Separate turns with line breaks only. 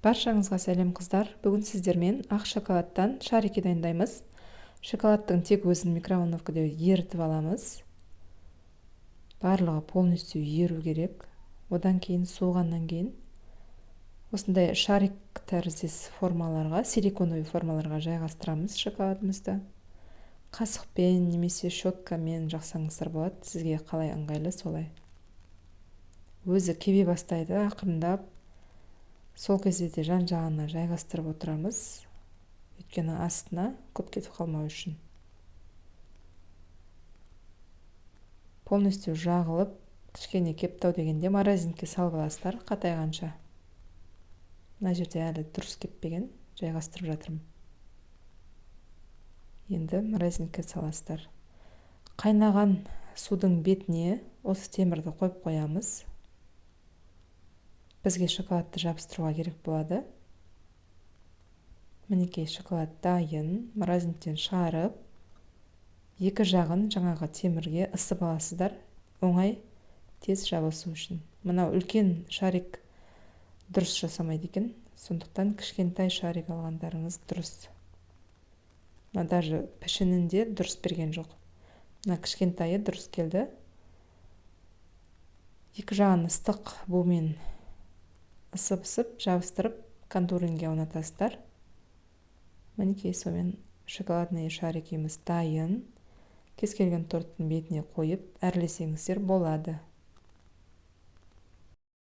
Баршаңызға сәлем, қыздар! Бүгін сіздермен ақ шоколадтан шарики дайындаймыз. Шоколадтың тек өзін микроволновкада ерітіп аламыз. Барлығы полностью еру керек. Одан кейін, суығаннан кейін осындай шарик тәріздес формаларға, силиконовый формаларға жайғастырамыз шоколадымызды. Қасықпен немесе щеткамен жақсаңыздар болады, сізге қалай ыңғайлы, солай. Өзі кебе бастайды ақырындап. Сол кезде де жан жағына жайғастырып отырамыз, өйткені астына көп кетіп қалмау үшін. Полностью жағылып, кішкене кепті ау дегенде, морозильникке салып аласыздар қатайғанша. Мына жерде әлі дұрыс кеппеген, жайғастырып жатырмын. Енді морозильникке саласыздар. Қайнаған судың бетіне осы темірді қойып қоямыз. Бізге шоколадты жабыстыруға керек болады. Мінекей, шоколад дайын. Морозильниктен шығарып, екі жағын жаңағы темірге ысып аласыздар, оңай, тез жабысу үшін. Мынау үлкен шарик дұрыс жасамайды екен, сондықтан кішкентай шарик алғандарыңыз дұрыс. Мына даже пішінінде дұрыс берген жоқ, мына кішкентайы дұрыс келді. Екі жағын ыстық бумен ысып-ысып жабыстырып, контурингге орнатасыздар. Мінекей, сонымен шоколадный шарикіміз дайын. Кез келген торттың бетіне қойып әрлесеңіздер болады.